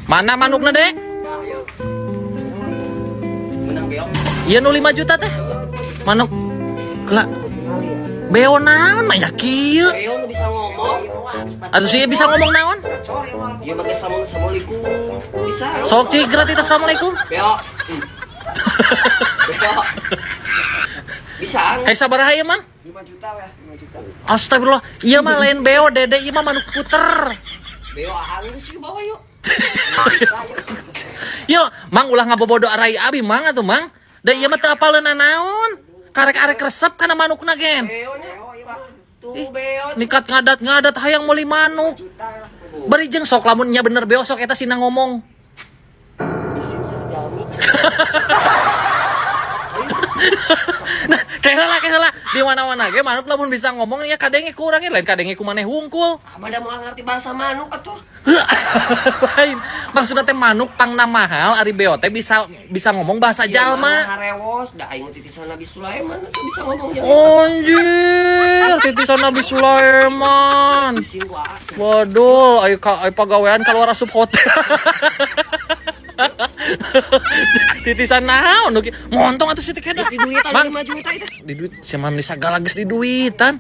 Mana manukna, Dek? Nah, ayo. Menang beo. Iya, nu 5 juta teh. Manuk kelak. Beo naon mah ya kieu. Beo nu bisa ngomong. Atuh sih bisa ngomong naon? Iya, pakai assalamualaikum. Bisa. Sok cik gratis, assalamualaikum. Beo. Beo. Bisa. Hei, sabaraha ieu, Mang? 5 juta ya, 5 juta. Astagfirullah, ieu mah lain beo, Dede, ieu mah manuk puter. Beo anggeus, yuk bawa yuk. Yo, Mang, ulah ngabobodo arai abi, Mang, atuh, Mang. Da ieu mah teu apaleun naon. Karek-arek resep kana manukna gen. Beo nya. Tuh beo. Nikat ngadat-ngadat hayang meuli manuk. Juta lah. Beri jeung sok lamun nya bener beo, sok eta sina ngomong. Isin serjami. Nah, kayaknya lah, kayaknya lah. Di mana-mana ge manuk lamun bisa ngomong ya kadenge kurang lain kadenge ku maneh hungkul. Abah da moal ngerti bahasa manuk atuh. Lain. Maksudnya teh manuk pangna mahal, ari beo teh bisa bisa ngomong bahasa jalma. Harewos, da aing titisan Nabi Sulaiman atuh bisa ngomong jalma. Anjir, titisan Nabi Sulaiman. Isin gua. Waduh, ayo ka ayo pagawean keluar asup hotel. Titisan naon nu kieu? Montong atuh si teh. Di duitan Mang, 5 juta itu. di duit si Mam sagala geus di duitan.